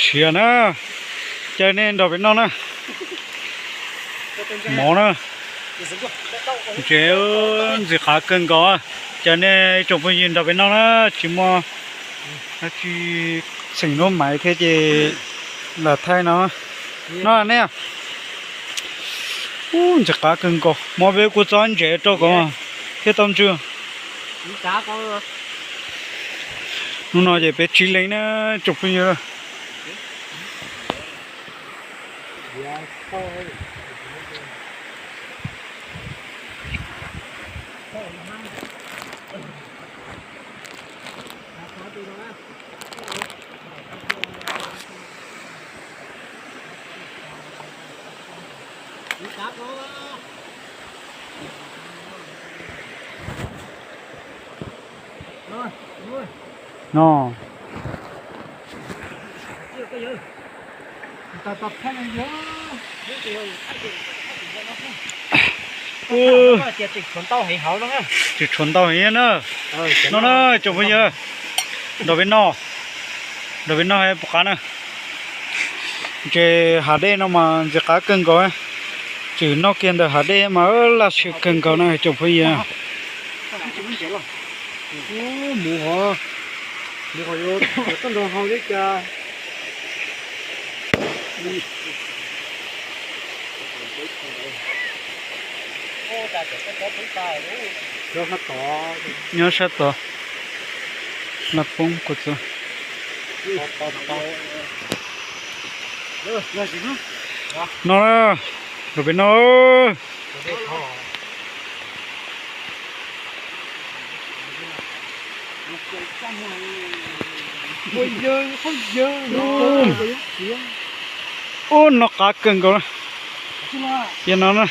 Siav na, caw nej nrog peb noj na. Mov na, ntses ntxim qab kawg nkaus. Caw nej tsoom phooj ywg nrog peb noj na, tsis muaj dab tsi, xeem lub maiv thiab ces lam thaij no. Noj nej. Ub, ntxim qab kawg nkaus, hmo peb kuj txob ntses rau kom thiaj tau ntsw. Hnub no ces peb tsib leeg na tsoom phooj ywg. No. Tsis tshuav ntau heev na. No na tsoom phooj ywg, nrog peb noj, nrog peb noj puas qab na. Ntses hav dej no mas ntxim qab kawg nkaus, tseem noj kiag ntawm hav dej mas laj siab kawg nkaus na tsoom phooj ywg. Nyob sab tod, laj poob kuv txo. No, nrog peb noj. Ub, noj qab kawg nkaus. Yog no na.